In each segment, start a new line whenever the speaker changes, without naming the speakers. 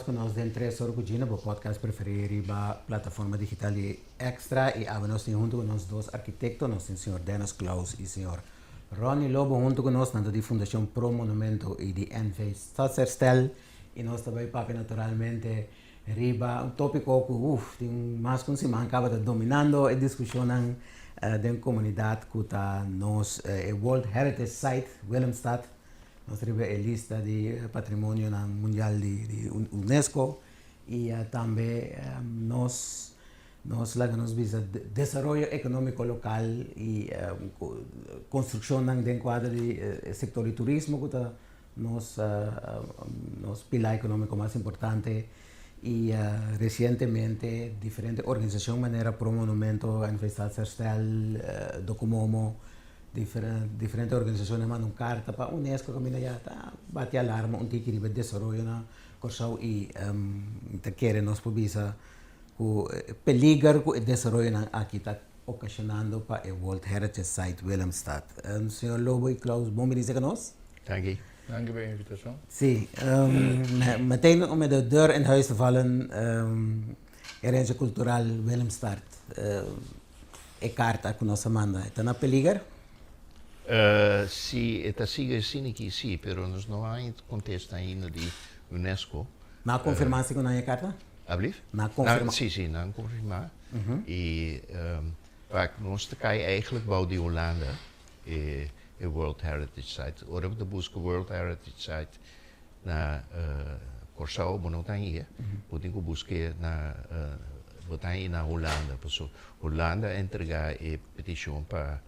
ku nos den 3 Or ku Gina, bo podcast preferí riba plataforma digital di Extra. I awe nos tin huntu ku nos dos arkitekto, nos tin señor Dennis Klaus i señor Ronnie Lobo huntu ku nos, nan ta di Fundashon Pro Monumento i di NV Stadsherstel. I nos ta bai papia naturalmente riba un tópiko ku uf, tin mas ku un siman kaba ta dominando e diskushonnan den komunidat ku ta nos e World Heritage Site Willemstad. Nos riba e lista di patrimonionan mundial di UNESCO i tambe nos nos laga nos bisa desaroyo ekonómiko lokal i konstrukshonnan den kuadro di e sektor di turismo ku ta nos nos pilar ekonómiko mas importante i resientemente diferente organisashon manera Pro Monumento, NV Stadsherstel, Docomomo, diferente organisashon a manda un karta pa UNESCO kaminda ya ta bati alarma un tiki riba e desaroyo na Kòrsou i mi ta kere nos por bisa ku e peliger ku e desaroyonan aki ta okashonando pa e World Heritage Site Willemstad. Señor Lobo i Klaus, bon bini serka nos.
Danki.
Danki pa e invitashon.
Sí, meteen om met de deur in huis te vallen, Herencia Cultural Willemstad, e karta ku nos a manda, e ta na peliger?
Si e ta sigui asina aki, sí, pero nos no a kontesta ainda di UNESCO.
Nan a konfirmá si ku nan e karta?
Ablief?
Nan a konfirmá?
Sí, sí, nan a konfirmá. I wak, nos ta kai eigentlik bou di Hulanda, e World Heritage Site. Ora bo ta buska World Heritage Site na Kòrsou, bo no ta hañ'e. Bo tin ku busk'e na, bo ta hañ'e na Hulanda. Pasobra Hulanda a entregá e petishon pa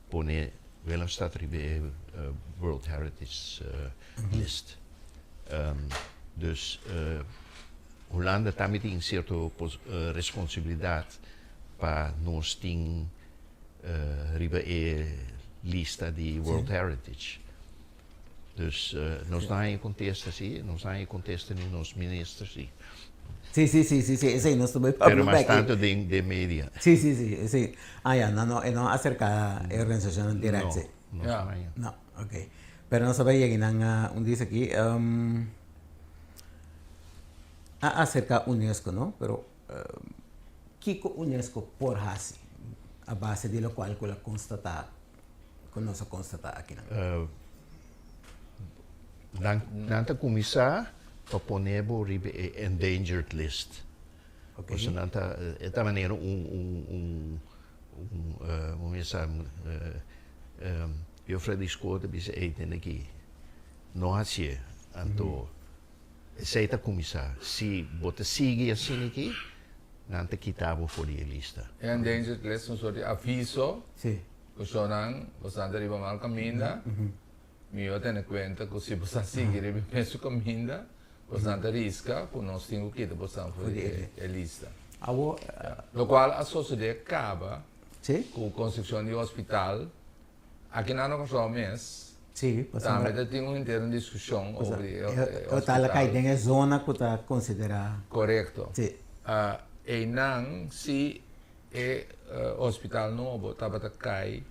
pone Willemstad riba e World Heritage List. Dus Hulanda tambe tin sierto responsabilidat pa nos tin riba e lista di World Heritage. Dus nos no haña kontesta si, nos no haña kontesta ni nos minister si.
Sí, sí, sí, sí, sí, esei nos ta bai papia
Pero mas
bek.
tantu den media.
Sí, sí, sí, esei. Ah ya, nan no, e no a aserká e organisashonnan dirèkt
No,
si.
nos no haña.
No, oké. Pero nos ta bai yega nan un dis aki. A aserká UNESCO, no? Pero kiko UNESCO por hasi a base di lokual ku el a konstatá ku nos a konstatá akinan?
Nan nan ta kuminsá pa pone bo riba e endangered list.
Oké.
Pasobra nan ta e ta manera un un un un un mi sa Jufrou di skol ta bisa ey tende aki no hasié anto Esei ta kuminsá. Si bo ta sigui asina aki, nan ta kita bo for di e lista.
E endangered list un sort di aviso ku shownan bo sta ta riba mal kaminda, mihó tene kuenta ku si bo sta sigui riba e mesun kaminda, bo sta ta riska ku nos tin ku kita bo sta for di e lista. Lokual a sosodé kaba ku konstrukshon di hospital. Aki na Kòrsou mes tambe ta tin un henter un diskushon over di e hospital.
E hospital a kai den e zona ku ta konsiderá.
Korekto. Einan si e hospital nobo tabata kai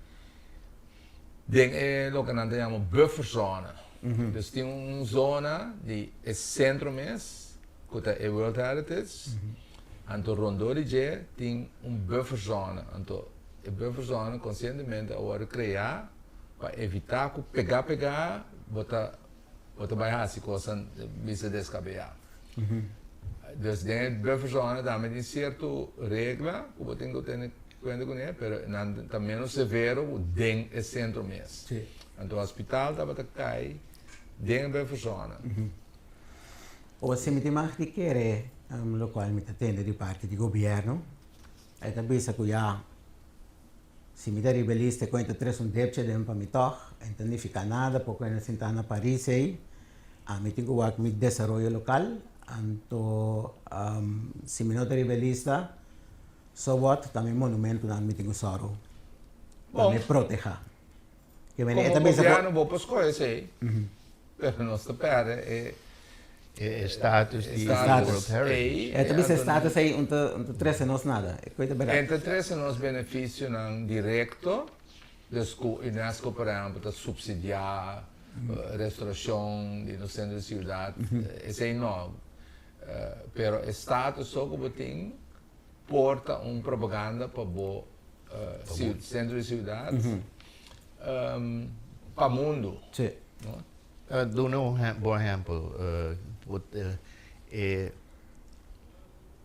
den e loke nan ta yama bufferzone. Dus tin un zona di e sentro mes ku ta e World Heritage, anto rondó di dje tin un bufferzone. Anto E bufferzone konsientemente a wòrdu kreá pa evitá ku pegá pegá bo ta bo ta bai hasi kosnan bisa deskabeyá. Dus den e bufferzone tambe tin sierto regla ku bo tin ku tene kuenta kuné pero nan ta ménos severo ku den e sentro mes. Anto hospital tabata kai den e bufferzone.
Ora si mi tin mag di kere lokual mi ta tende di parti di gobièrnu. E ta bisa ku ya, si mi ta riba e lista e kuenta tres un depcha den pa mi tòg, e no ta nifiká nada poko e na sintá na Paris ei, ami tin ku wak mi desaroyo lokal, anto si mi no ta riba e lista, so what, ta mi monumentunan mi tin ku sòru pa mi protehá.
Komo gobièrnu bo por skohe esei, pero nos ta pèrdè e
E status di World Heritage.
E ta bisa e status ei un ta un ta trese nos nada. E koe ta bèrdat.
E ta trese nos benefisionan direkto, dus ku UNESCO por ehèmpel ta supsidiá restorashon di nos sentro di siudat, esei no. Pero e status so ku bo tin por ta un propaganda pa bo sentro di siudat pa mundu.
Sí.
No?
Duna un bon ehempel, e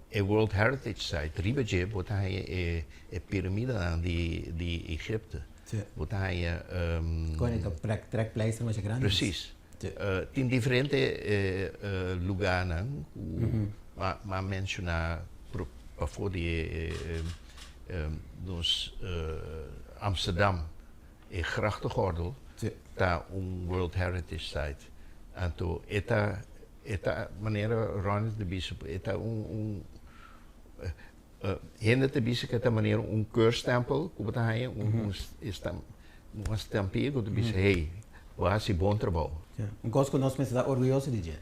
e World Heritage Site, riba dje bo ta haña e e piramidenan di di Egipte.
Sí.
Bo ta haña
Kon e ta trekpleister masha grandi.
Precies. Tin diferente lugarnan ku m'a menshoná pafó di e nos Amsterdam, e grachtengordel ta un World Heritage Site. Anto e ta e ta manera Ronnie ta bisa e ta un un hende ta bisa ku e ta manera un keurstempel ku bo ta haña un un stampia ku ta bisa hey bo a hasi bon trabou.
Un kos ku nos mester ta orguyoso di dje.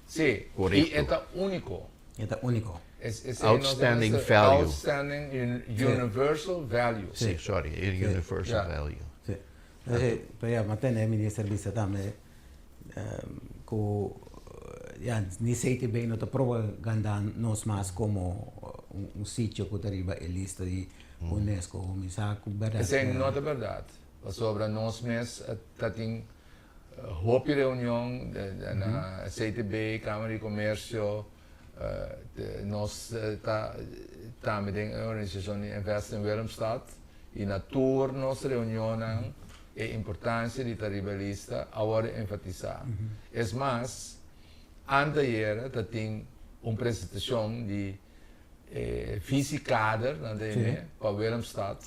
Sí, i e ta úniko.
E ta úniko.
Outstanding value.
Outstanding universal value.
Sí, sorry, universal value.
Sí. Pero ya, m'a tende e minister bisa tambe ku ya ni CTB no ta propaganda nos mas komo un sitio ku ta riba e lista di UNESCO. Mi sa ku bèrdat.
Esei no ta bèrdat, pasobra nos mes ta tin hopi reunion na CTB, Kamer di Komersio, nos ta tambe den e organisashon di Invest in Willemstad i na tur nos reunionnan e importansia di ta riba e lista a wòrdu enfatisá. Es mas, anteayera ta tin un presentashon di e visiekader, nan ta yam'é, pa Willemstad,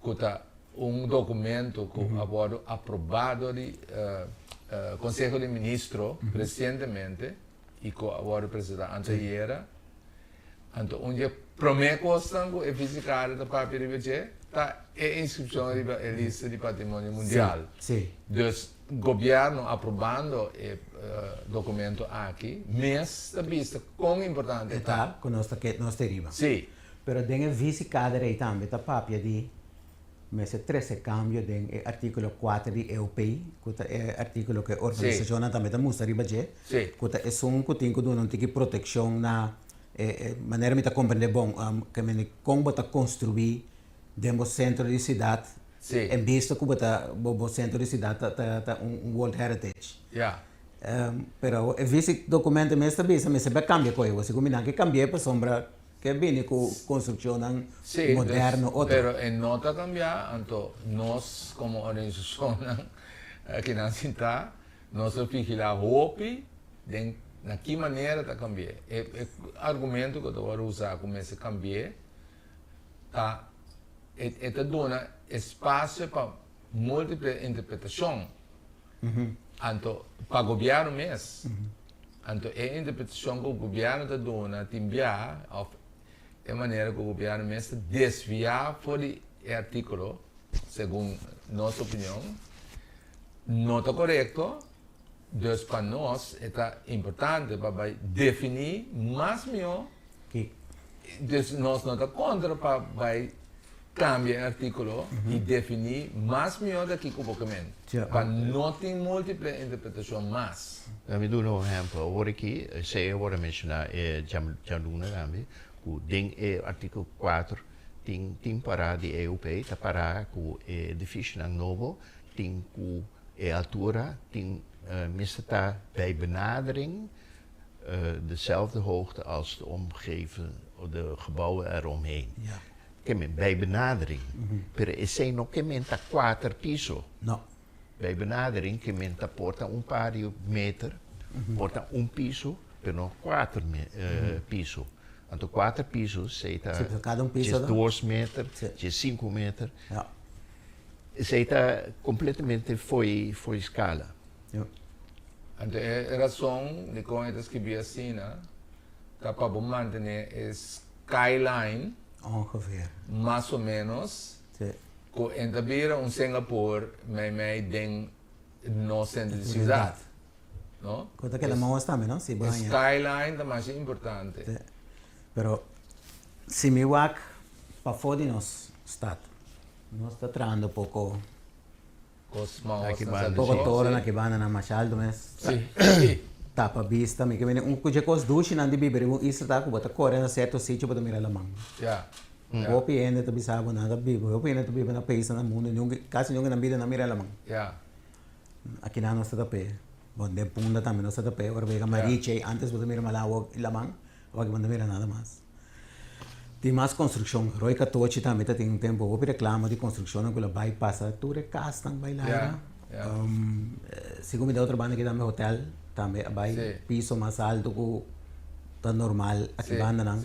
ku ta un dokumento ku a wòrdu aprobá dor di Konseho di Ministro resientemente i ku a wòrdu presentá anteayera. Anto un di e promé kosnan ku e visiekader ta papia riba dje ta e inskripshon riba e lista di patrimonio mundial. Dus gobièrnu aprobando e dokumento aki mes ta bisa kon importante
e ta. E ta ku nos ta ke nos ta riba.
Sí.
Pero den e visiekader ei tambe ta papia di Mester trese kambio den e artíkulo kuater di EOP, ku ta e artíkulo ku e organisashonnan tambe ta mustra riba dje, ku ta esun ku tin ku duna un tiki protekshon na e manera mi ta komprendé bon, ke mende kon bo ta konstruí den bo sentro di siudat en bista ku bo ta bo sentro di siudat ta ta un World Heritage. Pero e visi dokumento mes ta bisa mester bai kambia koe, bo sigur mi nan ke kambi'é pasobra Ke bini ku konstrukshonnan moderno
otro. Pero e no ta kambia, anto nos komo organisashonnan kinan sintá, nos ta vigilá hopi den na ki manera ta kambi'é. E argumento ku ta wòrdu usá ku mester kambi'é ta e ta duna espasio pa múltiple interpretashon. Anto pa gobièrnu mes. Anto e interpretashon ku gobièrnu ta duna tin bia òf e manera ku gobièrnu mes ta desviá for di e artíkulo, segun nos opinion, no ta korekto. Dus pa nos e ta importante pa bai definí mas mihó. Dus nos no ta kontra pa bai kambia e artíkulo i definí mas mihó ta kiko bo ke men, pa no tin múltiple interpretashon mas.
Mi duna un ehèmpel. Awor aki, esei a wòrdu menshoná e djaluna tambe, ku den e artíkulo kuater tin tin pará di EOP ta pará ku e edifisionan nobo tin ku e altura tin mester ta bij benadering dezelfde hoogte als de omgeven, de gebouwen eromheen.
Ja.
Ke men, bij benadering. Pero esei no ke men ta kuater piso.
No.
Bij benadering ke men ta por ta un par di meter, por ta un piso, pero no kuater piso. Anto kuater piso, esei ta
Sí, pero kada un piso
djes dos meter, djes sinku meter.
Ja.
Esei ta completamente fo'i fo'i scala.
Ja.
Anto e rason dikon e ta skibí asina ta pa bo mantené e skyline
Ongeveer.
mas o ménos
Sí.
ku e ta bira un Singapore meimei den nos sentro di siudat. No?
Ku ta keda maos tambe, no? Si bo
E
haña.
skyline ta masha importante.
Sí. Pero si mi wak pafó di nos stat, nos ta trahando poko.
Kos maos
Aki
na
banda,
Poko
sí.
toren aki banda nan masha alto mes.
Sí.
Tapa bista, mi ke mende un ku dje kos dushinan di biba riba un isla ta ku bo ta kore na sierto sitio bo ta mira laman. Hopi hende ta bisa bo nan ta biba, hopi hende ta biba na paisnan na mundu niun kasi niun nan bida nan mira laman. Akinan nos ta tap'é. Bon den Punda tambe nos ta tap'é ora bo yega Marichi ei antes bo ta mira Malawa i laman awor bo no ta mira nada mas. Tin mas konstrukshon, Rooi Katochi tambe ta tin un tempu hopi reklamo di konstrukshonnan ku lo bai pasa tur e kasnan bai laira. Segun mi den otro banda aki tambe hotel tambe a bai piso mas alto ku ta normal aki bandanan.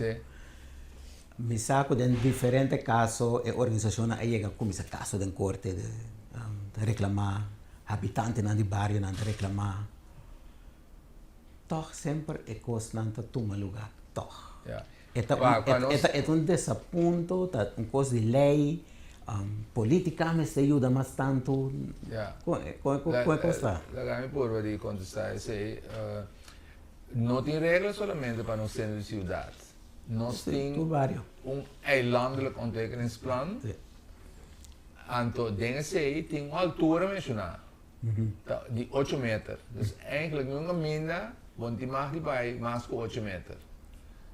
Mi sa ku den diferente kaso e organisashonnan a yega kuminsá kaso den korte ta reklamá, habitantenan di barionan ta reklamá. Tòg semper e kosnan ta tuma lugá tòg. E ta un, e ta, e ta un desapunto, ta un kos di lei, polítika mester yuda mas tantu. Kon, kon, kon e kos ta?
Laga mi purba di kontestá esei. No tin regla solamente pa nos sentro di siudat. Nos tin un eilandelijk ontwikkelingsplan. Anto den esei tin un altura menshoná. Ta di ocho meter. Dus eigenlijk niun kaminda bo no tin mag di bai mas ku ocho meter.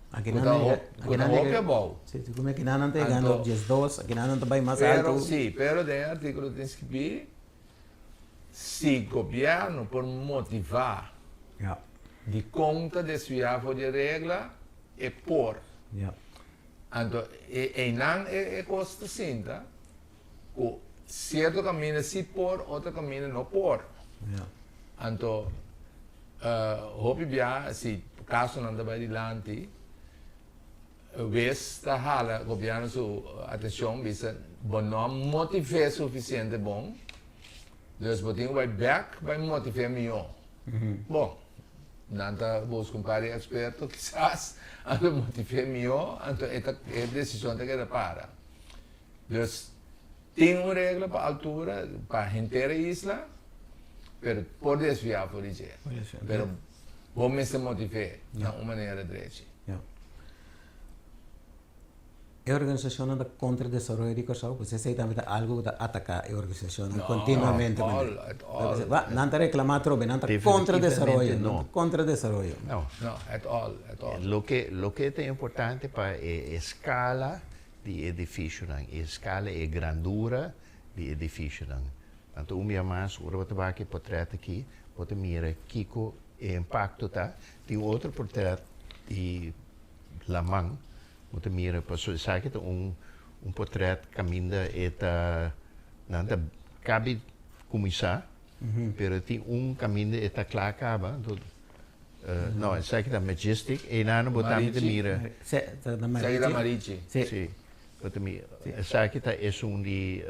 Ku ta ku ta hopi abou.
Si, si kuma akinan nan ta yegando op diesdos, akinan nan ta bai mas alto.
Pero si, pero den e artíkulo tin skibí si gobièrnu por motivá dikon ta desviá for di e regla, e por. Anto e einan e kos ta sinta. Ku sierto kaminda si por, otro kaminda no por. Anto hopi bia si kasonan ta bai dilanti, wes ta hala gobièrnu su atenshon bisa bo no a motiv'é sufisiente bon, dus bo tin ku bai bèk bai motiv'é mihó. Bon, nan ta buska un par di eksperto kisas, anto motiv'é mihó, anto e ta e desishon ta keda para. Dus tin un regla pa altura pa henter e isla, pero por desviá for di dje. Pero bo mester motiv'é na un manera drechi.
Ja. E organisashonnan ta kontra desaroyo di Kòrsou? Pues esei tambe ta algu ku ta ataká e organisashonnan kontinuamente.
No, at all, at all.
Ba, nan ta reklamá atrobe, nan ta kontra desaroyo, nan ta kontra desaroyo.
No.
No, at all, at all.
Loke, loke ta importante pa e eskala di edificionan, e escala e grandura di edificionan. Anto un bia mas, ora bo ta wak e portret aki, bo ta mira kico e impacto ta. Tin otro portret di laman, bo ta mira, pasobra esaki ta un un portret caminda e ta, nan ta cabi cuminsa, pero tin un caminda e ta cla caba, anto No, esaki ta Majestic. Einan bo tambe ta mira.
Esaki ta Marichi.
Si. Bo ta mira. Esaki ta esun di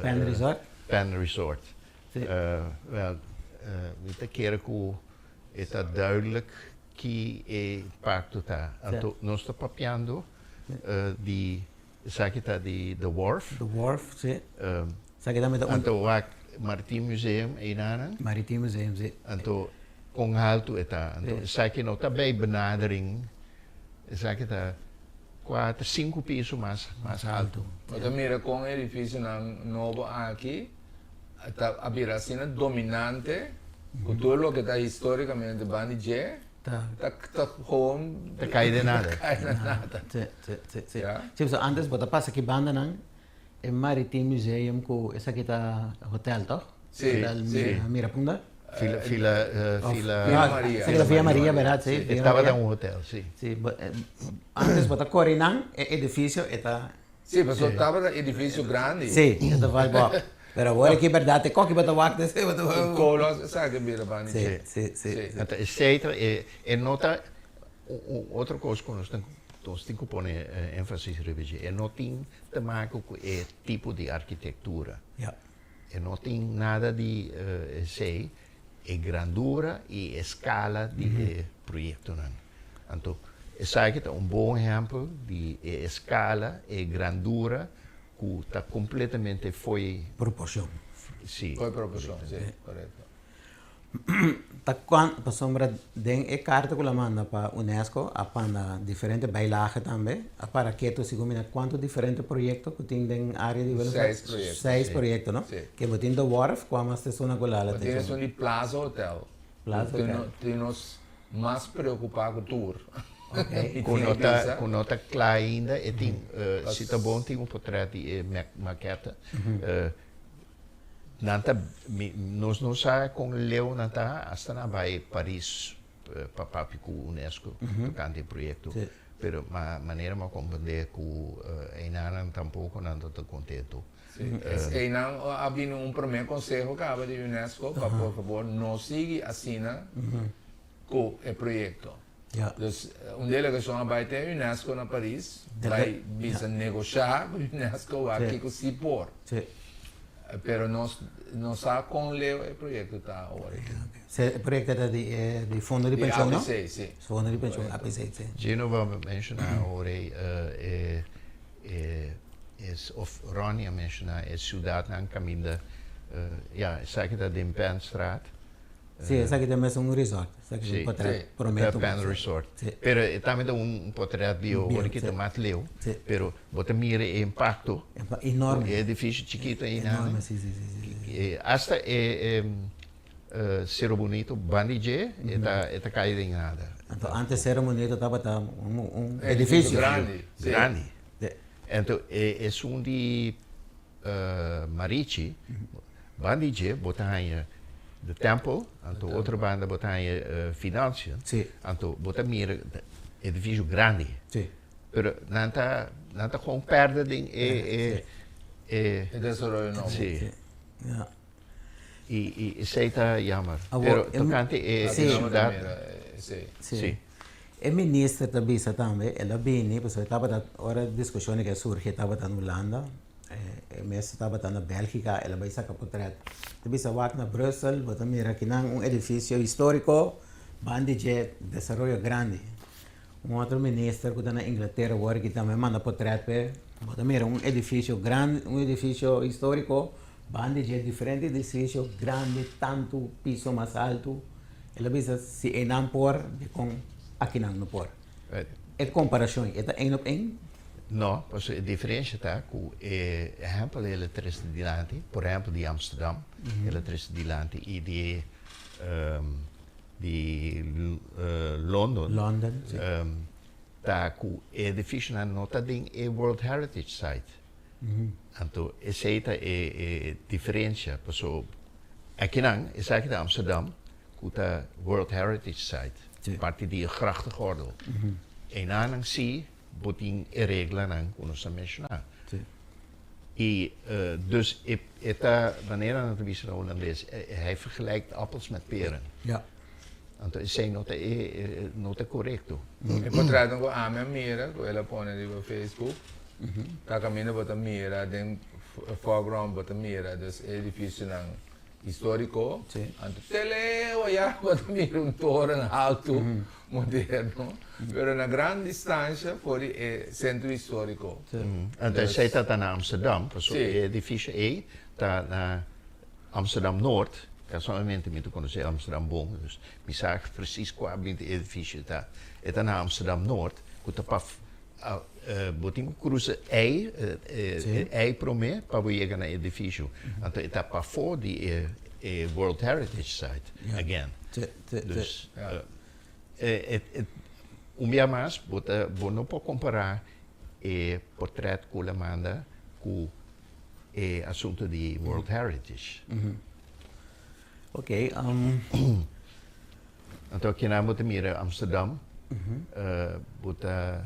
Pen Resort.
Pen Resort. Wel, mi ta kere ku e ta duidelijk ki e impakto ta. Anto nos ta papiando di esaki ta di The Wharf.
The Wharf, si. Esaki tambe ta un.
Anto wak Maritiem Museum einanan.
Maritiem Museum, si.
Anto kon haltu e ta. Anto esaki no ta bij benadering, esaki ta kuater, sinku piso mas mas haltu.
Bo ta mira kon e edifisionan nobo aki ta a bira asina dominante ku tur loke ta histórikamente banda di dje
Ta.
Ta ta gewoon.
Ta kai den nada.
Ta kai den nada.
Si, si, si, si. Si, pasobra antes bo ta pasa ki bandanan e Maritiem Museum ku esaki ta hotel toch?
Si,
Hotel
si.
Mirapunda?
Villa, Villa, Villa.
Villa Maria.
Esaki ta Villa Maria, berdad? Si,
E
Villa
tabata
Maria.
un hotel, si.
Si, bo antes bo ta kore nan e edifisio e ta.
Si, pasobra tabata edifisio grandi.
Si, e ta val bòk. Pero awor aki berdad e koki bo ta wak des bo ta.
Un kolos esaki bira banda di dje.
Si, si, si.
Anto esei ta e e no ta un otro kos ku nos nos tin ku pone énfasis riba dje e no tin te make ku e tipo di arkitektura.
Ya.
E no tin nada di esei e grandura i e skala di e proyektonan. Anto esaki ta un bon ehèmpel di e eskala, e grandura ku ta kompletamente fo'i.
Proporshon.
Si.
Fo'i proporshon, si, korekto.
Ta kuan, pasobra den e karta ku lo a manda pa UNESCO a panda diferente bijlage tambe, a para ketu segun mi na kuantu diferente proyekto ku tin den área di Willemstad.
Seis proyekto.
Seis proyekto, no?
Si.
Ke bo tin The Wharf, kua mas ta esuna ku lala
Bo tin esun di Plaza Hotel.
Plaza Hotel.
Tin nos. mas preokupá ku tur.
Ku no ta ku no ta kla ainda e tin si ta bon tin un potret di e maketa nan ta mi nos no sa kon leu nan ta asta nan a bai Paris pa papia ku UNESCO tokante e proyekto pero ma manera mi a komprende ku einanan tampoko nan ta kontento.
Einan a bini un promé konseho kaba di UNESCO pa por fabor no sigui asina ku e proyekto. Dus un delegashon a bai te UNESCO na Paris bai bisa negoshá ku UNESCO wak kiko si por. Pero nos no sa kon leu e proyekto ta awor aki.
E proyekto ta di e fondo di penshon no?
Di APC, si.
Fondo di penshon APC, si.
Gino bo a menshoná awor ei e E of Ronnie a menciona e ciudadnan caminda ya esaki ta den Penstraat.
Si esaki ta mes un resort esaki ta un potret prome
ta Pen Resort pero e tambe ta un potret bieu ora ki ta mas leu pero bo ta mira e impacto
enorme
e edificio chikito einan
enorme si si si
hasta e Cerro Bonito banda dje e ta cay den nada.
Anto antes Cerro Bonito tabata un edificio
grandi
grandi. Anto e esun di Marichi, banda di dje bo ta haña de tempel, anto otro banda bo ta haña Financiën, anto bo ta mira edifisio grandi, pero nan ta nan ta gewoon perde den e
e e desaroyo nobo.
Si. I esei ta jammer. Pero tokante e siudat.
Si. E minister ta bisa tambe, el a bini pasobra e tabata, ora e diskushon aki a surgi e tabata na Hulanda, e mes tabata na Bèlgika, el a bai saka potrèt. Ta bisa wak na Brussel bo ta mira kinan un edifisio históriko banda di dje desaroyo grandi. Un otro minister ku ta na Inglatera wor aki tambe a manda potrèt p'e, bo ta mira un edifisio grandi, un edifisio históriko banda di dje diferente edifisio grandi tantu piso mas altu. El a bisa, Si einan por, dikon akinan no por? E komparashon ei, e ta ein op ein?
No, pasobra e diferensha ta ku e ehèmpel el a trese dilanti, por ehèmpel di Amsterdam, el a trese dilanti i di di London,
London, si.
Ta ku e edifisionan no ta den e World Heritage Site. Anto esei ta e diferencia, paso akinan esaki ta Amsterdam ku ta World Heritage Site, parti di e grachtengordel. Einanan si bo tin e reglanan ku nos a menshoná. I dus e ta manera nan ta bisa na Holandes, hij vergelijkt appels met peren. Anto esei no ta e no ta korekto.
E portretnan ku ami a mira ku el a pone riba Facebook ta kaminda bo ta mira den foreground bo ta mira dus e edifisionan historiko anto te leu aya bo ta mira un toren alto moderno pero na gran distansha for di e sentro historiko.
Anto esei ta na Amsterdam pasobra e edifisio ei ta na Amsterdam Noord, casualmente mi ta conoce Amsterdam bon, dus mi sa precies cua binti e edificio ta. E ta na Amsterdam Noord, cu ta pa, bo tin cu cruza ei, e ei prome pa bo yega na e edificio. Anto e ta pafo di e World Heritage Site, again. Dus, un bia mas, bo ta, bo no por compara e portret cu el a manda cu e asunto di World Heritage.
Ok.
Anto kinan bo ta mira Amsterdam, bo ta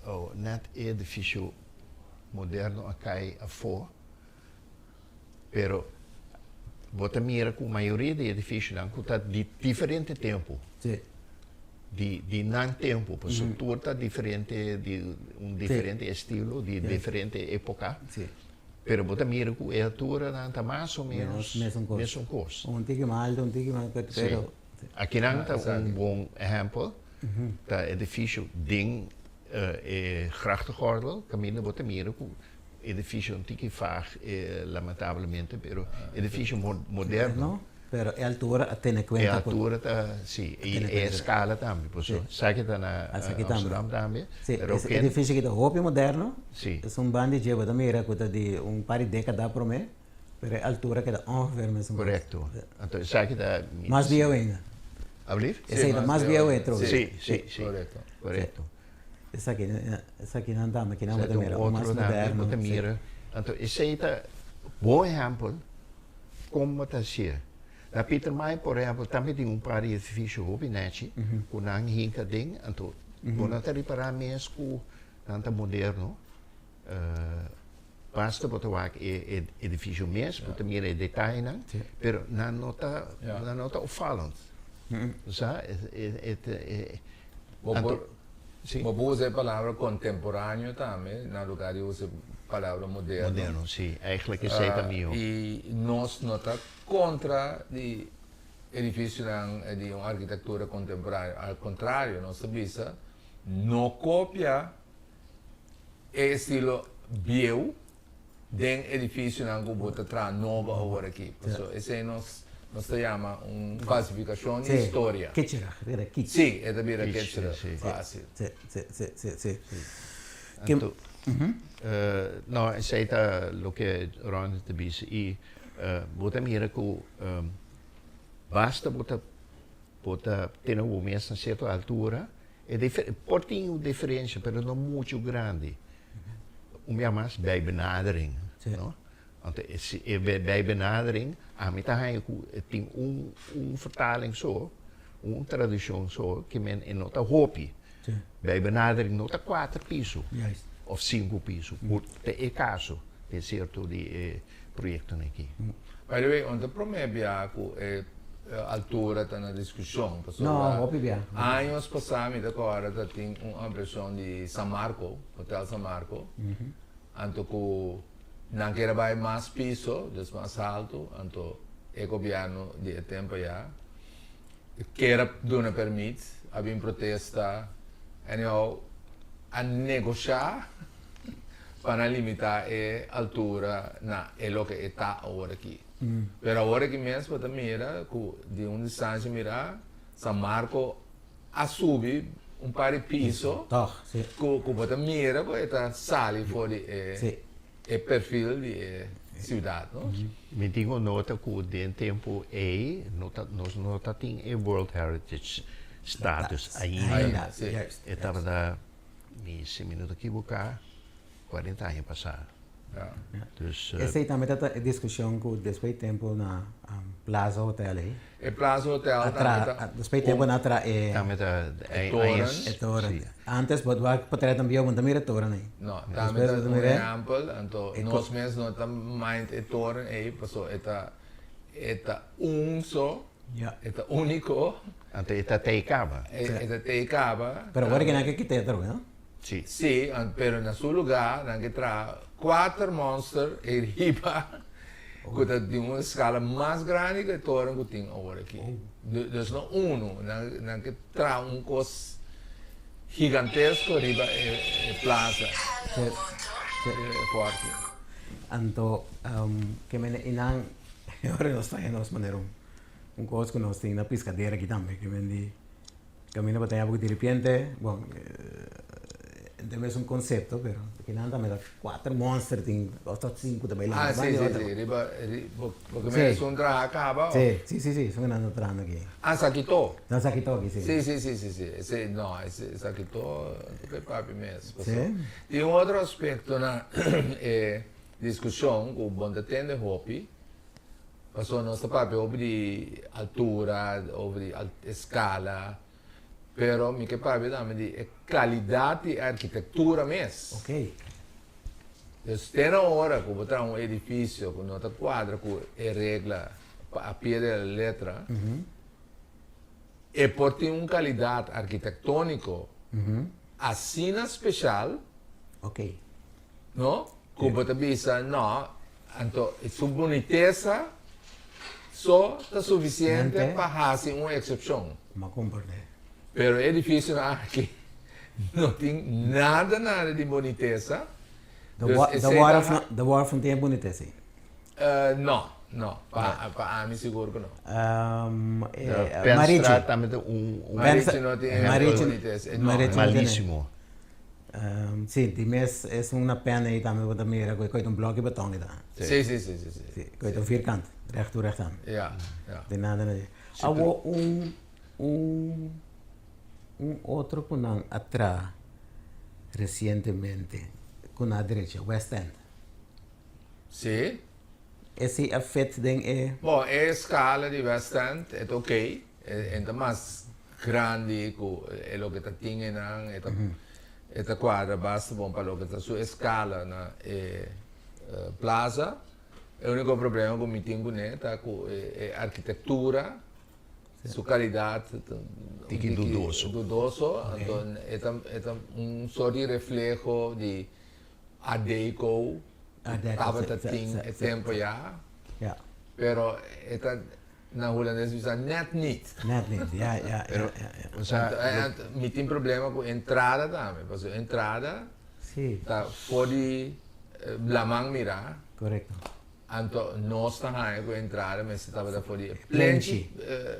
oh net e edificio moderno a kai afo, pero bo ta mira ku mayoria di edificionan ku ta di diferente tempo. Di di nan tempu, pasobra tur ta diferente di un diferente estilo, di diferente epoca. Pero bo ta mira cu e alturanan ta mas o menos mesun cos.
Un tiki mas alto, un tiki mas pero.
Si. Akinan ta un bon ehempel, ta edificio den e grachtengordel, caminda bo ta mira cu edificio un tiki vaag lamentablemente, pero edificio moderno.
Pero e altura a tene kuenta ku.
E altura ta, si, i e eskala tambe, pasobra esaki ta na Amsterdam tambe.
Si, e edifisio aki ta hopi moderno. Si. Esun banda di dje bo ta mira ku ta di un par di dekada promé, pero e altura keda ongeveer mesun.
Korekto. Anto esaki ta.
Mas bieu ainda.
Alblief?
Esei ta mas bieu e trobe.
Si, si, si.
Korekto.
Korekto.
Esaki, esaki nan tambe, kinan bo
Esei
ta
ta un
mira, un mas
otro tambe
moderno.
bo ta
Si.
mira. Anto esei ta bon ehèmpel kon bo ta hasié. Na Pietermaai por ehèmpel tambe tin un par di edifisio hopi nèchi ku nan hinka den, anto bo no ta ripará mes ku nan ta moderno. Basta bo ta wak e edifisio mes, bo ta mira e detayenan, pero nan no ta, nan no ta opvallend. Sa, e, e,
Bo por,
anto, si.
Bo por usa e palabra contemporáneo tambe na lugar di usa e palabra moderno.
Moderno, si. Eigenlijk esei ta mihó.
I nos no ta kontra di edifisionan di un arkitektura kontemporáneo. Al kontrario, nos ta bisa no kopia e estilo bieu den edificionan cu bo ta traha nobo awor aki. Pasobra esey nos nos ta yama un falsificacion di historia.
Kitscherig, e ta bira kitsch.
Si, e ta bira kitscherig, facil.
Si, si, si, si, si.
Anto, no, esey ta loke Ronnie ta bisa y bo ta mira cu basta bo ta bo ta tene bo mes na cierto altura, E difer por tin un diferencia pero no mucho grandi. Un bia mas bij benadering, no? Want e si e bij benadering ami ta haña ku e tin un un vertaling so, un traduccion so ke men e no ta hopi. Bij benadering no ta kuater piso of sinku piso, ku ta e kaso den sierto di e proyectonan aki.
By the way, unda prome bia cu e altura ta na discusion? Pasobra
No, hopi bia.
años pasa mi ta corda ta tin un ampliacion di San Marco, Hotel San Marco, anto cu nan kier a bay mas piso, dus mas halto, anto e gobierno di e tempo ya kier a duna permit, a bin protesta, anyhow a negosha. Pa nan limitá e altura na e loke e ta awor aki. Pero awor aki mes bo ta mira ku di un distansia mirá San Marco a subi un par di piso ku ku bo ta mira ku e ta sali for di e e perfil di e siudat no.
Mi tin ku nota ku den tempu ei no ta nos no ta tin e World Heritage status ainda. E tabata. Mi, si mi no ta ekiboká, 40 aña pasá. Dus.
Esei tambe ta e diskushon ku despues di tempu na Plaza Hotel ei.
E Plaza Hotel tambe ta.
Despues di tempu nan a traha e.
Tambe ta
e toren.
E toren. Antes bo wak potret bieu bo no ta mira e toren ei.
No, tambe ta un ehèmpel. Anto nos mes no ta mind e toren ei pasobra e ta e ta un so. E ta úniko.
Anto e ta tei kaba.
E ta tei kaba.
Pero awor ke nan ke kita e atrobe, no?
Si.
Si, pero na su lugá nan ke traha kuater monster ei riba ku ta di un eskala mas grandi ku e toren ku tin awor aki. Dus no unu, nan ke traha un kos gigantesko riba e plaza.
Si.
E forte.
Anto ke mene i nan E ora nos ta haya nos manera un kos ku nos tin na piskadera aki tambe ke men di kaminda pa ta haya di repente bon e mes un konsepto pero kinan tambe ta kuater monster tin òf ta sinku ta bai lanta
Ah si si si riba porque men esun traha kaba
si si si si esun nan ta trahando aki.
Ah sa kitó.
Nan sa kitó aki si.
Si si si si si ese no ese sa kitó ta papi mes pasobra tin un otro aspekto na e Diskushon ku bon ta tende hopi, pasobra nos ta papia hopi di altura, hopi di eskala, pero mi ke papia tambe di e kalidat di e arkitektura mes.
Ok.
Dus te na ora ku bo traha un edifisio ku no ta kuadra ku e regla a pie de la letra, e por tin un kalidat arkitektóniko asina speshal.
Ok.
No? Ku bo ta bisa, no, anto su bunitesa so ta sufisiente pa hasi un eksepshon.
M'a komprendé.
Pero e edifisionan aki no tin nada nada di bunitesa.
Dus esei ta. De Wharf no tin e bunitesa ei?
No, no. Pa ami sigur ku no.
Penstraat tambe ta un.
Marichi no tin e bunitesa.
Malisimo.
Sí, di mes es una pena ei tambe bo ta mira ku e koe ta un blòki beton ei ta.
Sí, sí, sí, sí, sí.
Sí, koe ta un vierkant, recht toe recht aan.
Ja, ja.
Di nada na dje. Awo un. un un otro ku nan a traha resientemente ku nan a drecha, West End.
Sí.
Esei a fit den e.
Bon, e eskala di West End e ta okey, e ta mas grandi ku e loke ta tin einan, e ta e ta kuadra basta bon pa loke ta su eskala na e plaza. E úniko problema ku mi tin kuné ta ku e arkitektura, su kalidat ta un
Tiki dudoso.
dudoso, anto e ta e ta un sort di refleho di Art Deco ku tabata tin e tempo ya, pero e ta na hulandes bisa net niet.
Net niet, ja, ja, ja, ja.
Mi tin problema ku entrada tambe, pasobra entrada ta for di laman mirá.
Korekto.
Anto nos ta haña ku entrada mester tabata for di e plenchi.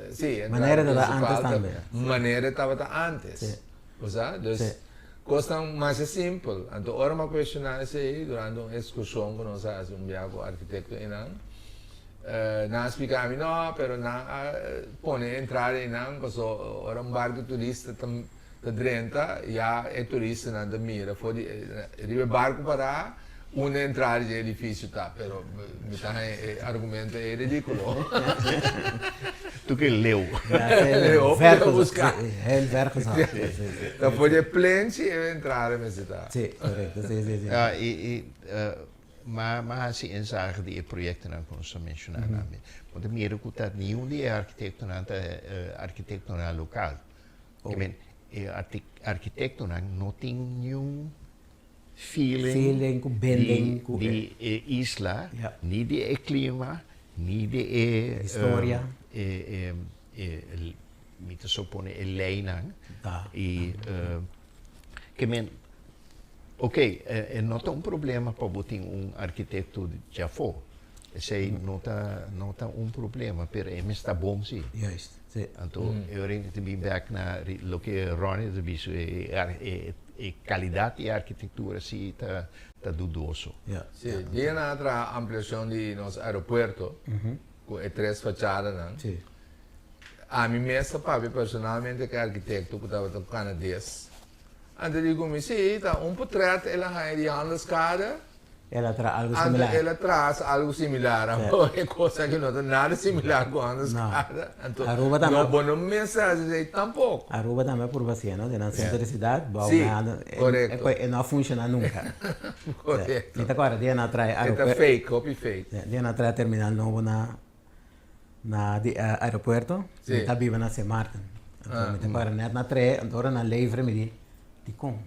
Sí, entrada
Manera tabata antes tambe.
Manera tabata antes. Bo sa? Dus kosnan masha simpel. Anto ora mi a kuestioná esei durante un ekskurshon ku nos a hasi un biaha ku arkitekto einan, nan a splika mi, no, pero nan a pone e entrada einan paso ora un barku turista ta ta drenta, ya e turistanan ta mira for di riba e barku pará unda e entrada dje edifisio ta, pero mi ta haña e argumento ei ridíkulo.
Tu ke leu.
Leu
Ver
pa buska.
Heel ver gezocht. Sí, sí, sí.
Ta for di e plenchi e entrada mester ta.
Sí, korekto. Sí, sí, sí.
Ja, i, i Ma ma hasi inzage di e proyectonan cu nos a menciona tambe. Bo ta mira cu ta niun di e arquitectonan ta arquitectonan local. Ke men e arquitectonan no tin niun feeling
Feeling cu bending cu
di e isla, ni di e clima, ni di e
Historia.
e e mi ta supone e leynan. Y ke men Ok, e no ta un problema pa bo tin un arkitekto djafó. Esei no ta, no ta un problema, pero e mester ta bon sí.
Juist, sí.
Anto e ora ei ta bin bèk na loke Ronnie ta bisa, e e kalidat di e arkitektura sí ta ta dudoso.
Ja.
Sí, dia nan a traha ampliashon di nos aeropuerto ku e tres fachadanan.
Sí.
Ami mes ta papia personalmente ku e arkitekto ku tabata kanades. Anto di ku mi, Sí, ta un potret el a haña di Handelskade.
El a traha algu similar.
Anto el a traha algu similar. Anto e kos aki no ta nada similar ku Handelskade. Anto
Aruba tambe.
No, bo no mester hasi esei tampoko.
Aruba tambe a purba hasié, no? Den nan sentro di siudat, bou
Sí,
na Handel,
korekto.
e no a funshoná nunka.
Korekto.
Mi ta kòrda dia nan a traha
E ta fake, hopi fake.
Dia nan a traha terminal nobo na. Na di aeropuerto, mi ta biba na Sint Maarten. Anto mi ta para net na tre, anto ora nan levere mi di, dikon?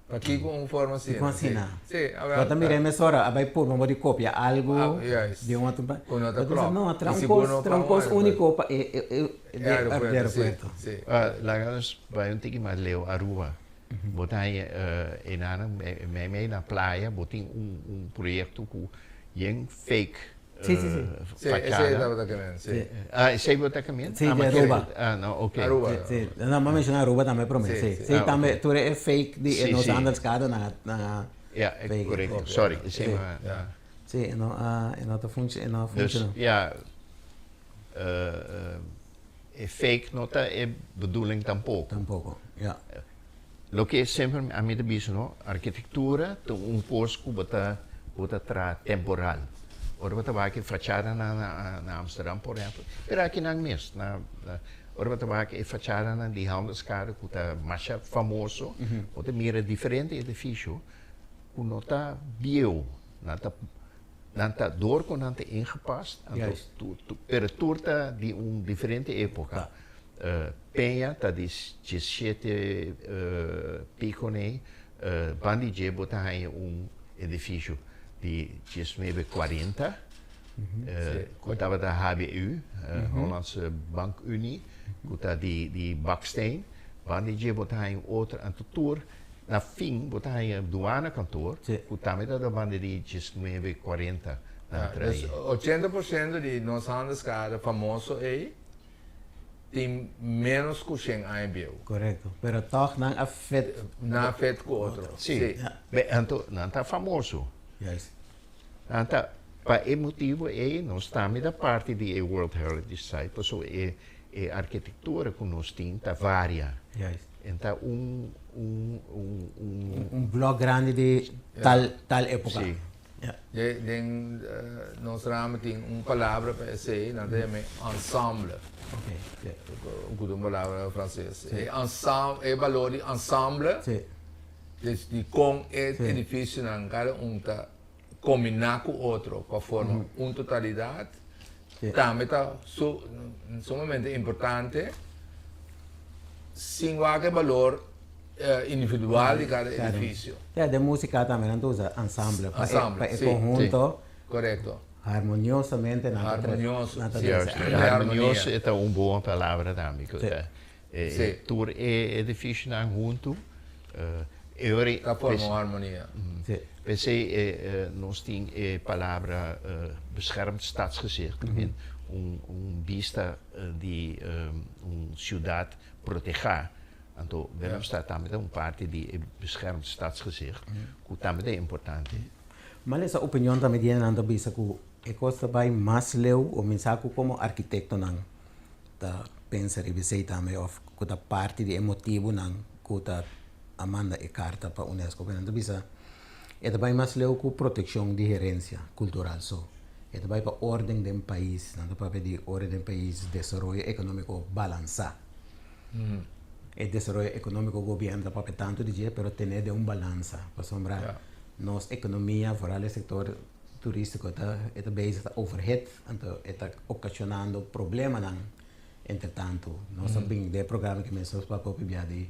Pakiko un forma asina?
Dikon asina?
Si, awel.
Bo ta mira e mesora a bai purba bo di kopia algu di un otro
Ku no ta klòp.
No, tra un kos, tra un kos úniko pa e
e aeropuerto.
Laga nos bai un tiki mas leu, Aruba. Bo ta haña e nan meimei na playa bo tin un proyekto ku yen fake
Sí, sí, sí.
Sí, esei tabata kemen, sí.
Ah, esei bo ta kemen?
Sí, di Aruba.
Ah, no, ok.
Aruba.
Sí, sí. No, m'a menciona Aruba tambe prome, sí. Sí, tambe tur e fake di e nos Handelskade nan a, nan a
Ja, correcto. Sorry, esei m'a.
Sí, e no a, e no ta func, e no a funciona.
Dus, ja, e fake no ta e bedoeling tampoco.
Tampoco, ja.
Loke semper ami ta bisa no, arkitektura ta un kos ku bo ta bo ta traha temporal. Ora bo ta wak e fachadanan na na Amsterdam por ehempel, pero akinan mes na ora bo ta wak e fachadanan di Handelskade ku ta masha famoso, bo ta mira diferente edifisio ku no ta bieu, nan ta nan ta dor ku nan ta ingepast, anto tu pero tur ta di un diferente epoka. Peña ta di diesshete pico nei, ban di dje bo ta haña un edificio di diesnuebe cuarenta, cu tabata HBU, Hollandse Bank Unie, cu ta di baksteen, ban di dje bo ta haña un otro, anto tur na fin bo ta haña Douane kantoor, cu tambe ta banda di diesnuebe cuarenta nan trae.
80% di nos handelskade famoso ei Tin ménos ku shen aña bieu.
Korekto. Pero tòg nan a fit.
Nan a fit ku otro.
Sí. Be, anto nan ta famoso.
Juist.
Nan ta, pa e motibu ei nos tambe ta parti di e World Heritage Site, pasobra e, E arkitektura ku nos tin ta varia.
Juist.
En ta un un un un.
Un blok grandi di tal tal epoka.
Si.
Ja.
Den nos ramo tin un palabra pa esei, nan ta yama e ensemble.
Ok, si.
Ku ta un palabra franses. E ensam e balor di ensemble.
Si.
Des di kon e edificionan kada un ta kombiná ku otro pa forma un totalidat, tambe ta sumamente importante sin wak e balor individual di kada edifisio.
Ja, den músika tambe nan ta usa ensamble pa e konhunto.
Korekto.
Harmoniosamente nan ta
Harmonioso.
Nan ta trese.
Harmonioso e ta un bon palabra tambe. Tur e edificionan huntu e ora
Ta forma un harmonia.
P'esei nos tin e palabra beschermd stadsgezicht, un un bista di un siudat protegá. Anto Willemstad tambe ta un parti di e beschermd stadsgezicht ku tambe ta importante.
Mal esa opinion tambe di nan ta bisa ku e kos ta bai mas leu o mi sa ku komo arkitektonan ta pensa riba esei tambe of ku ta parti di e motibunan ku ta a manda e karta pa unesco pero nan ta bisa e ta bai mas leu ku protekshon di herensia kultural so e ta bai pa orden den pais nan ta papia di orden den pais desaroyo ekonómiko balansá e desaroyo ekonómiko gobièrnu ta papia tantu di dje pero tene den un balansa pasobra nos ekonomia foral e sektor Turístiko ta e ta bezig ta overhit, anto e ta okashonando problemanan entre tantu. Nos a bin den e programa ki mes nos papia hopi bia di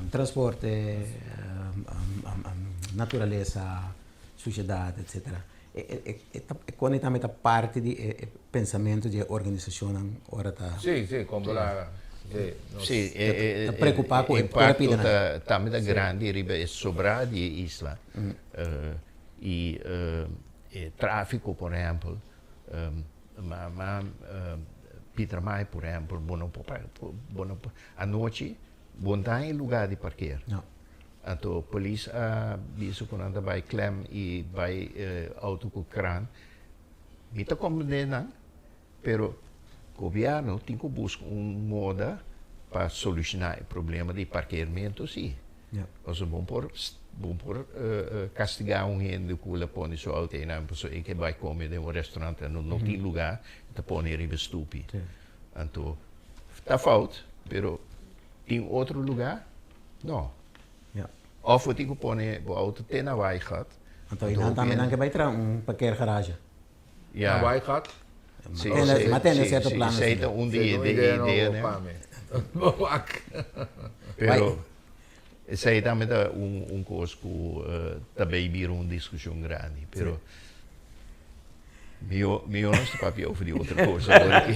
transporte, naturalesa, sushedat, etsetera. E ta e koni tambe ta parti di e pensamentu di e organisashonnan ora ta.
Sí, sí, kon la sí, nos.
Sí, e
Ta preokupá ku
e
e
impakto
pidanan.
ta tambe ta grandi riba e sobrá di e isla. I e tráfiko, por ehèmpel, ma Pietermaai, por ehèmpel, bo no por bo no por anochi bo no ta haña lugá di parker. Anto polis a bisa ku nan ta bai klèm i bai outo ku kran. Mi ta komprendé nan, pero gobièrnu tin ku buska un moda pa solushoná e problema di parkeermentu, sí. Pasobra bo por bo por kastigá un hende ku el a pone su outo einan pasobra e ke bai kome den un restaurant en no tin lugá, e ta pone riba stupi. Anto ta fout, pero tin otro lugá? No. Òf bo tin ku pone bo outo te na Waaigat.
Anto einan tambe nan ke bai traha un parkeergarage.
Ja.
Na Waaigat?
Sí,
Ma tene
sí,
cierto
sí,
planes
esei ta
tambe.
un di
Esei ta un
de
idea nobo
ideanan.
pa mi. Wak.
Pero esei tambe ta un un kos ku ta bay bira un diskushon grandi. Pero mihó mihó nos ta papia over di otro kos awor aki.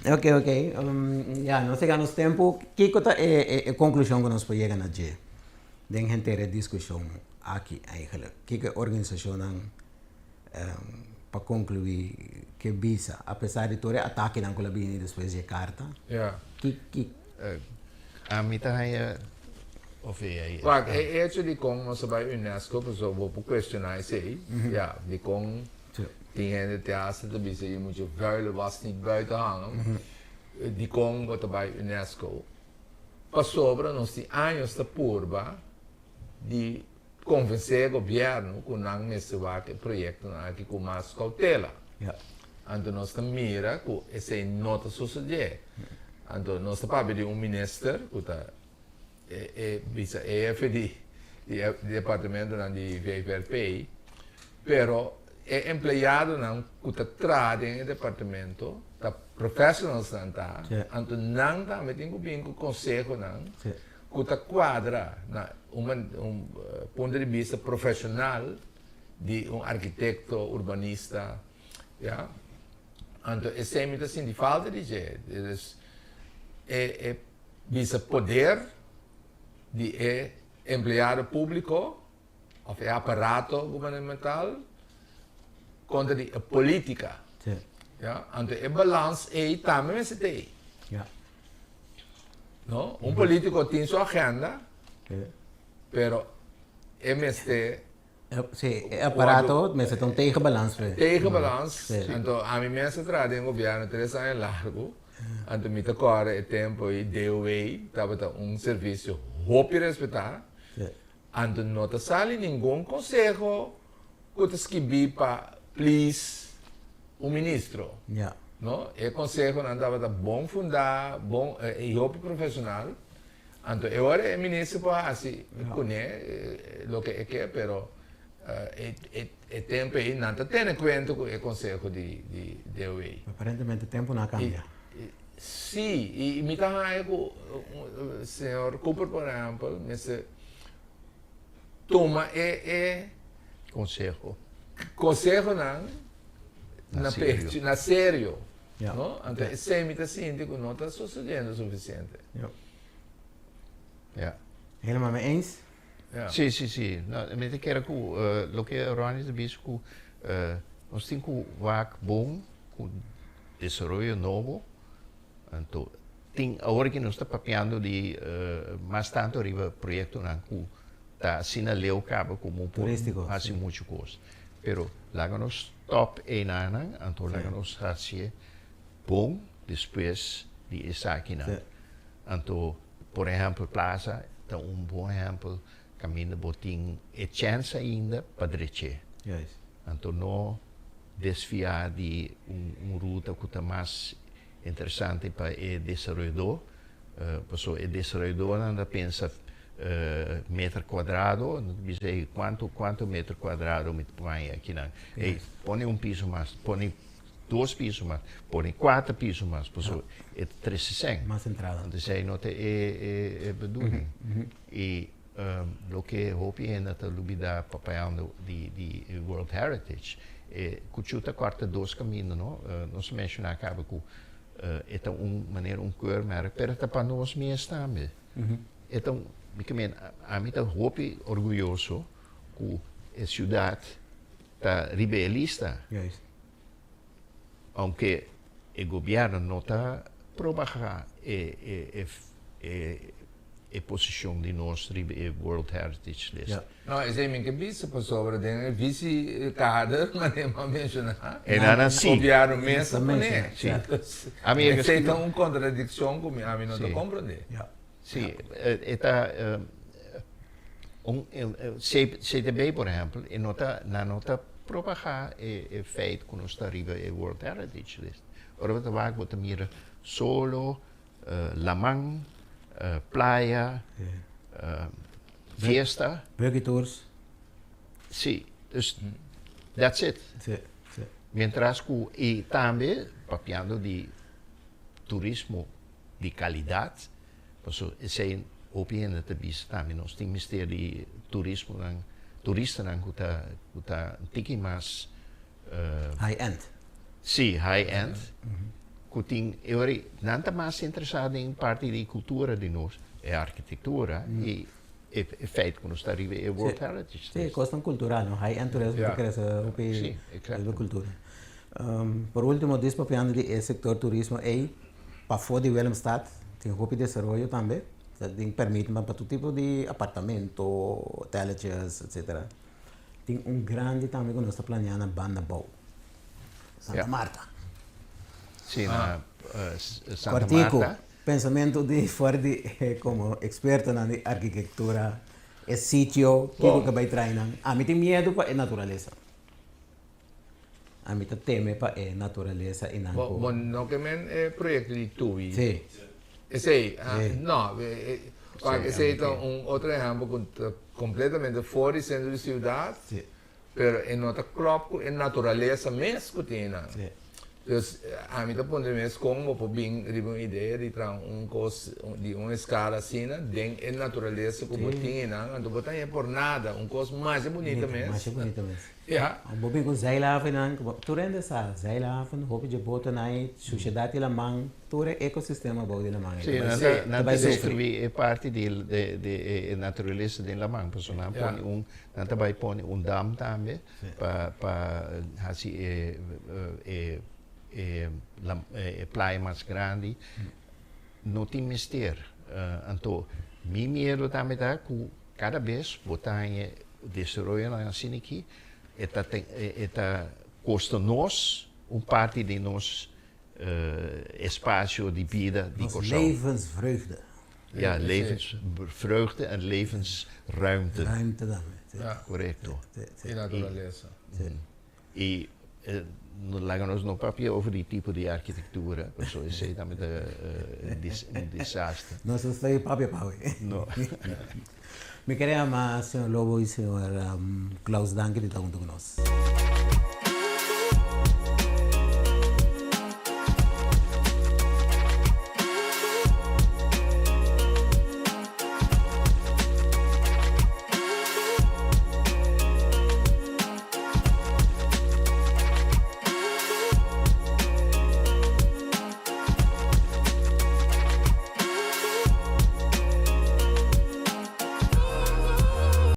Ok, ok. Ya, nos a yega nos tempu. Kiko ta e e konklushon ku nos por yega na dje den henter e diskushon aki eigenlijk? Kiko e organisashonnan pa konkluí ke bisa, apesar di tur e atakenan ku lo bini despues di e karta?
Ja.
Ki, ki.
Ami ta haña of e ai.
Wak, e hecho dikon nos a bai UNESCO, pasobra bo por cuestioná esei, ja, dikon tin hende te hasta ta bisa je moet je vuile was niet buiten hangen, dikon bo ta bai UNESCO? Pasobra nos tin años ta purba di konvensé e gobièrnu ku nan mester wak e proyektonan aki ku mas koutela. Anto nos ta mira ku esei no ta sosodé. Anto nos ta papia di un minister ku ta e e bisa e hefe di di e departamentonan di VVRP, pero e empleadonan ku ta traha den e departamento ta professionals nan ta, anto nan tambe tin ku bin ku konsehonan. Ku ta kuadra na un un punto di bista profeshonal di un arkitekto, urbanista, ya. Anto esei mi ta sinti falta di dje. Dus e e bisa poder di e empleado públiko òf e aparato gubernamental kontra di e polítika. Ya. Anto e balans ei tambe mester ta ei. No? Un politico tin su agenda, pero e mester
Si, e aparato mester ta un tegenbalans p'e.
Tegenbalans. Anto ami mes a traha den gobièrnu 3 aña largu. Anto mi ta kòrda e tempu ei DOW tabata un servisio hopi respetá. Anto no ta sali ningun konseho ku ta skibí pa please un ministro. No, e konsehonan tabata bon fundá, bon i hopi profeshonal. Anto e ora e minister por hasi kuné loke e ke, pero e tempu ei nan ta tene kuenta ku e konseho di DOW.
Aparentemente tempu no a kambia.
Si, i mi ta haña ku señor Cooper por ehèmpel mester tuma e
Konseho.
Konsehonan na pechu, na serio. No? Anto esei mi ta sinti ku no ta sosediendo sufisiente.
Ja.
Helemaal mee eens?
Ja.
Si. No, mi ta kere ku loke Ronnie ta bisa ku nos tin ku wak bon ku desaroyo nobo. Anto tin awor ki nos ta papiando di mas tanto riba proyektonan ku ta asina leu kaba ku bo por hasi muchu kos. Pero laga nos stop einanan, anto laga nos hasié bon despues di esakinan. Anto, por ehèmpel, Plaza ta un bon ehèmpel kaminda bo tin e chèns ainda pa drech'é. Anto no desviá di un ruta ku ta mas interesante pa e desaroyadó, pasobra e desaroyadónan ta pensa meter kuadrado, nan ta bisa ey kuantu kuantu meter kuadrado mi ta por haña akinan, ey pone un piso mas, pone dos piso mas, pone kuater piso mas, pasobra e ta trese sèn.
Mas entrada.
Anto esei no ta e bedoeling. I loke hopi hende ta lubida papiando di World Heritage, e kuchu ta kòrta dos kaminda no, nos a menshoná kaba ku e ta un manera un keurmerk, pero ta pa nos mes tambe. E ta un, mi ke men, ami ta hopi orguyoso ku e siudat ta riba e lista. Aunke e gobièrnu no ta propagá e e posishon di nos riba e World Heritage List.
No, esei mi ke bisa pasobra den e visi kader manera mi a menshoná, gobièrnu mes a pone. Esei ta un kontradikshon ku ami no ta komprondé.
Si, e ta un CTB por ehèmpel e no ta nan no ta propagá e feit ku nos ta riba e World Heritage List. Ora bo ta wak bo ta mira solo laman, playa, fiesta.
Buggy tours.
Si, dus that's it.
Si, si.
Mientras ku i tambe papiando di turismo di kalidat, paso esei hopi hende ta bisa tambe nos tin mester di turismonan, turistanan ku ta ku ta un tiki mas
High end.
Si, high end. Ku tin e ora nan ta mas interesá den parti di kultura di nos, e arkitektura i e feit ku nos ta riba e World Heritage
List. Si, kosnan kultural, no? High end turismo ta krese hopi riba kultura. Por ultimo, dis papiando di e sektor turismo ei, pafó di Willemstad tin hopi desaroyo tambe. Ta tin permitnan pa tur tipo di apartamento, hoteletjes, etcetera. Tin un grandi tambe ku nos ta planea na Banda Bou, Santa Marta.
Si, na Santa
Kòrtiku,
Marta.
pensamentu di for di komo ekspertonan di arkitektura, e sitio, kiko ke bai trae nan. Ami tin miedu pa e naturalesa. Ami ta teme pa e naturalesa i nan ku.
Bo no ke men e proyekto di Tui?
Si.
Esei, no, wak esei ta un otro ehèmpel ku ta kompletamente for di sentro di siudat, pero e no ta klòp ku e naturalesa mes ku tin einan. Dus ami ta puntra mi mes kon bo por bin riba un idea di traha un kos di un eskala asina den e naturalesa ku bo tin einan, anto bo ta haña por nada un kos masha bunita mes.
Masha bunita mes.
Ja.
Bo bin ku zeilhavennan, tur hende sa zeilhaven, hopi dje botonan ei, sushedat di laman. Tur e ecosistema bou di laman
ei ta bai ta bai sufri. Destruí e parti di di e naturalesa den laman pasobra nan pone un nan ta bai pone un dam tambe pa pa hasi e e e e playa mas grandi no tin mester anto mi miedo tambe ta ku kada bes bo ta haña. desaroyonan asina aki, e ta e ta kosta nos un parti di nos espasio di bida di
Nos
Kòrsou.
Levensvreugde.
Ja, levensvreugde en levensruimte.
Ruimte tambe, si.
Ja.
Korekto.
Si, si.
I naturalesa.
Si.
I laga nos no papia over di tipo di arkitektura, pasobra esei tambe ta un disaster.
Nos no sta papia pa awe.
No.
Mi kere yama señor Lobo i señor Klaus danki di ta huntu ku nos.